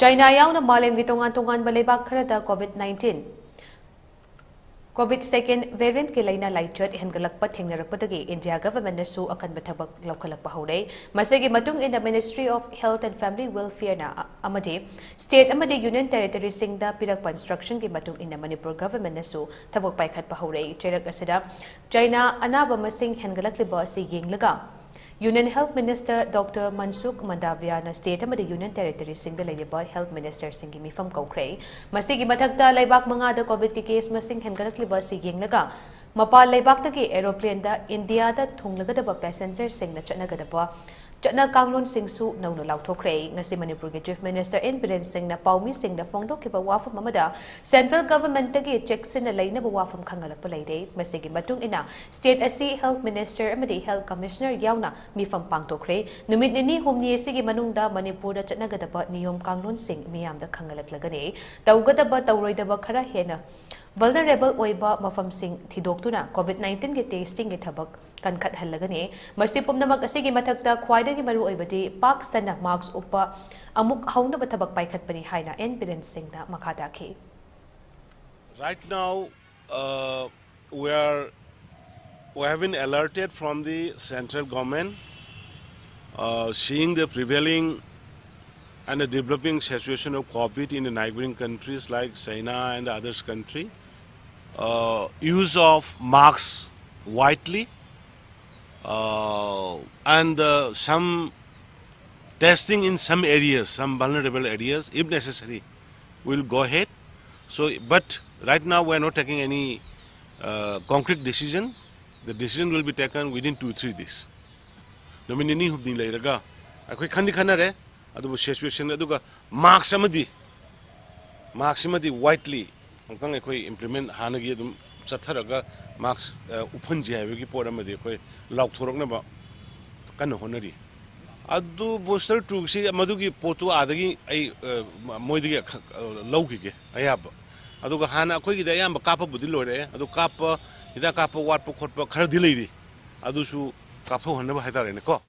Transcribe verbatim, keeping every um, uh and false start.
China ꯌꯥꯎꯅ ꯃꯥꯂꯦꯝꯒꯤ ꯇꯣꯉꯥꯟ ꯇꯣꯉꯥꯟꯕ ꯂꯩꯕꯥꯛ ꯈꯔꯗ COVID nineteen, COVID second variant ꯀꯤ ꯂꯥꯏꯅꯥ ꯂꯥꯏꯆꯠ ꯍꯦꯟꯒꯠꯂꯛꯄ ꯊꯦꯡꯅꯔꯛꯄꯗꯒꯤ ꯏꯟꯗꯤꯌꯥ ꯒꯚꯔꯟꯃꯦꯟꯠꯅꯁꯨ ꯑꯀꯟꯕ ꯊꯕꯛ ꯂꯧꯈꯠꯂꯛꯄ ꯍꯧꯔꯦ꯫ ꯃꯁꯤꯒꯤ ꯃꯇꯨꯡ ꯏꯟꯅ Ministry of Health and Family Welfare ꯅ ꯑꯃꯗꯤ state ꯑꯃꯗꯤ union territory ꯁꯤꯡꯗ ꯄꯤꯔꯛꯄ instruction ꯒꯤ ꯃꯇꯨꯡ ꯏꯟꯅ ꯃꯅꯤꯄꯨꯔ ꯒꯚꯔꯟꯃꯦꯟꯠꯅꯁꯨ ꯊꯕꯛ ꯄꯥꯏꯈꯠꯄ ꯍꯧꯔꯦ꯫ ꯆꯩꯔꯛ ꯑꯁꯤꯗ ꯆꯥꯏꯅꯥ ꯑꯅꯥꯕ ꯃꯁꯤꯡ ꯍꯦꯟꯒꯠꯂꯛꯂꯤꯕ ꯑꯁꯤ ꯌꯦꯡꯂꯒ Union Health Minister Doctor Mansukh Mandaviya ꯅ state ꯑꯃꯗꯤ union territory ꯁꯤꯡꯗ ꯂꯩꯔꯤꯕ health minister ꯁꯤꯡꯒꯤ ꯃꯤꯐꯝ ꯀꯧꯈ꯭ꯔꯦ꯫ ꯃꯁꯤꯒꯤ ꯃꯊꯛꯇ ꯂꯩꯕꯥꯛ ꯃꯉꯥꯗ COVID ꯀꯤ case ꯃꯁꯤꯡ ꯍꯦꯟꯒꯠꯂꯛꯂꯤꯕ ꯑꯁꯤ ꯌꯦꯡꯂꯒ ꯃꯄꯥꯟ ꯂꯩꯕꯥꯛꯇꯒꯤ aeroplane ꯗ ꯏꯟꯗꯤꯌꯥꯗ ꯊꯨꯡꯂꯒꯗꯕ passenger ꯁꯤꯡꯅ ꯆꯠꯅꯒꯗꯕ ꯆꯠꯅ ꯀꯥꯡꯂꯣꯟꯁꯤꯡꯁꯨ ꯅꯧꯅ ꯂꯥꯎꯊꯣꯛꯈ꯭ꯔꯦ꯫ ꯉꯁꯤ ꯃꯅꯤꯄꯨꯔꯒꯤ Chief Minister N ꯕꯤꯔꯦꯟ ꯁꯤꯡꯅ ꯄꯥꯎꯃꯤꯁꯤꯡꯗ ꯐꯣꯡꯗꯣꯛꯈꯤꯕ ꯋꯥꯐꯝ ꯑꯃꯗ central government ꯇꯒꯤ ꯆꯦꯛꯁꯤꯟꯅ ꯂꯩꯅꯕ ꯋꯥꯐꯝ ꯈꯪꯍꯜꯂꯛꯄ ꯂꯩꯔꯦ꯫ ꯃꯁꯤꯒꯤ ꯃꯇꯨꯡ ꯏꯟꯅ state ꯑꯁꯤ health minister ꯑꯃꯗꯤ health commissioner ꯌꯥꯎꯅ ꯃꯤꯐꯝ ꯄꯥꯡꯊꯣꯛꯈ꯭ꯔꯦ꯫ ꯅꯨꯃꯤꯠ ꯅꯤꯅꯤ ꯍꯨꯝꯅꯤ ꯑꯁꯤꯒꯤ ꯃꯅꯨꯡꯗ ꯃꯅꯤꯄꯨꯔꯗ ꯆꯠꯅꯒꯗꯕ ꯅꯤꯌꯣꯝ ꯀꯥꯡꯂꯣꯟꯁꯤꯡ ꯃꯤꯌꯥꯝꯗ ꯈꯪꯍꯜꯂꯛꯂꯒꯅꯤ꯫ ꯇꯧꯒꯗꯕ ꯇꯧꯔꯣꯏꯗꯕ ꯈꯔ ꯍꯦꯟꯅ vulnerable ꯑꯣꯏꯕ ꯃꯐꯝꯁꯤꯡ ꯊꯤꯗꯣꯛꯇꯨꯅ COVID nineteen ꯒꯤ testing ꯒꯤ ꯊꯕꯛ ꯀꯟꯈꯠꯍꯜꯂꯒꯅꯤ꯫ ꯃꯁꯤ ꯄꯨꯝꯅꯃꯛ ꯑꯁꯤꯒꯤ ꯃꯊꯛꯇ ꯈ꯭ꯋꯥꯏꯗꯒꯤ ꯃꯔꯨꯑꯣꯏꯕꯗꯤ ꯄꯥꯛ ꯁꯟꯅ mask ꯎꯞꯄ ꯑꯃꯨꯛ ꯍꯧꯅꯕ ꯊꯕꯛ ꯄꯥꯏꯈꯠꯄꯅꯤ ꯍꯥꯏꯅ N ꯕꯤꯔꯦꯟ ꯁꯤꯡꯅ ꯃꯈꯥ ꯇꯥꯈꯤ꯫ Right now, uh, we are, we have been alerted from the central government, uh, seeing the prevailing and the developing situation of COVID in the neighboring countries like China and others country. Uh, use of masks widely, uh, and, uh, some testing in some areas, some vulnerable areas, if necessary, we'll go ahead. So, but right now we are not taking any, uh, concrete decision. The decision will be taken within two, three days. ꯅꯨꯃꯤꯠ ꯅꯤꯅꯤ ꯍꯨꯝꯅꯤ ꯂꯩꯔꯒ ꯑꯩꯈꯣꯏ ꯈꯟꯗꯤ ꯈꯟꯅꯔꯦ, ꯑꯗꯨꯕꯨ situation ꯑꯗꯨꯒ mask ꯑꯃꯗꯤ, mask ꯑꯃꯗꯤ widely ꯑꯃꯨꯛꯇꯪ ꯑꯩꯈꯣꯏ implement ꯍꯥꯟꯅꯒꯤ ꯑꯗꯨꯝ ꯆꯠꯊꯔꯒ mask, ꯑ, ꯎꯞꯍꯟꯁꯤ ꯍꯥꯏꯕꯒꯤ ꯄꯣꯠ ꯑꯃꯗꯤ ꯑꯩꯈꯣꯏ ꯂꯥꯎꯊꯣꯔꯛꯅꯕ ꯀꯟꯅ ꯍꯣꯠꯅꯔꯤ꯫ ꯑꯗꯨ booster two ꯁꯤ ꯃꯗꯨꯒꯤ ꯄꯣꯠꯇꯨ ꯑꯥꯗꯒꯤ ꯑꯩ, ꯑ, ꯃꯣꯏꯗꯒꯤ ꯈ-, ꯑ, ꯂꯧꯈꯤꯒꯦ ꯑꯌꯥꯕ꯫ ꯑꯗꯨꯒ ꯍꯥꯟꯅ ꯑꯩꯈꯣꯏꯒꯤꯗꯤ ꯑꯌꯥꯝꯕ ꯀꯥꯞꯄꯕꯨꯗꯤ ꯂꯣꯏꯔꯦ, ꯑꯗꯨ ꯀꯥꯞꯄ, ꯍꯤꯗꯥꯛ ꯀꯥꯞꯄ ꯋꯥꯠꯄ ꯈꯣꯠꯄ ꯈꯔꯗꯤ ꯂꯩꯔꯤ, ꯑꯗꯨꯁꯨ ꯀꯥꯞꯊꯣꯛꯍꯟꯅꯕ ꯍꯥꯏꯇꯥꯔꯦꯅꯦꯀꯣ꯫